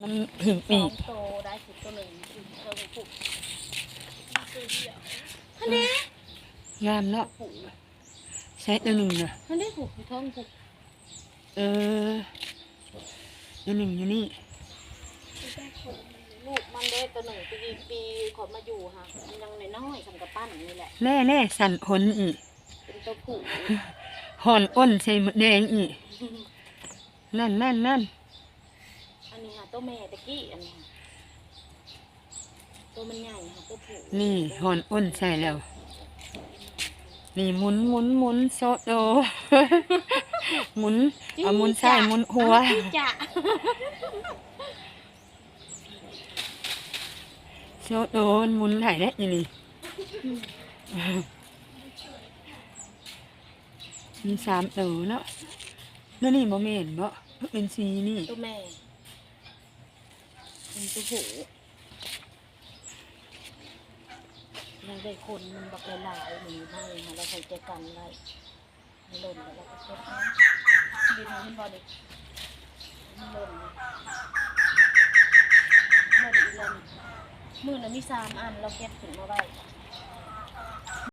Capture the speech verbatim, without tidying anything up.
มันถึง สอ อี ง ก โตได้สิตัวหนึ่งเพิ่มผูก อันนี้ งามเนาะ ผูก ใช้ตัวหนึ่งนะ อันนี้ผูกอยู่ท้องผูก เออ ตัวหนึ่งอยู่นี่ ลูกมันเด้ตัวหนึ่งปีปีขอมาอยู่ค่ะมันยังน้อยๆสำกับปั้นนี่แหละ แน่แน่สั่นขนอีก เป็นตัวผู้ ห่อนอ้นใส่มดแดงอีก นั่นนั่นนั่น อันนี้ค่ะตัวแม่ตะกี้อันนี้ค่ะตัวมันใหญ่ค่ะตัวผู้ นี่ห่อนอ้นใส่แล้ว นี่หมุนหมุนหมุนโซโด หมุน เอาหมุนซ้ายหมุนขวา จะ โซโดนหมุนไหลแล้วอีนี่ มีสามตัวเนาะ นั่นนี่บ่แม่นบ่ เป็นสีนี่ ตัวแม่ เป็นตัวผู้ ยังได้คนมันบักหลายๆหนึ่งให้ค่ะ แล้วใครจะกันไว้ มันหล่นแล้วเราก็เก็บมา ดินมันบ่ดิ มันหล่นนะ หล่นอีกแล้วนี่ มื้อละมีสามอัน เราเก็บขึ้นมาไว้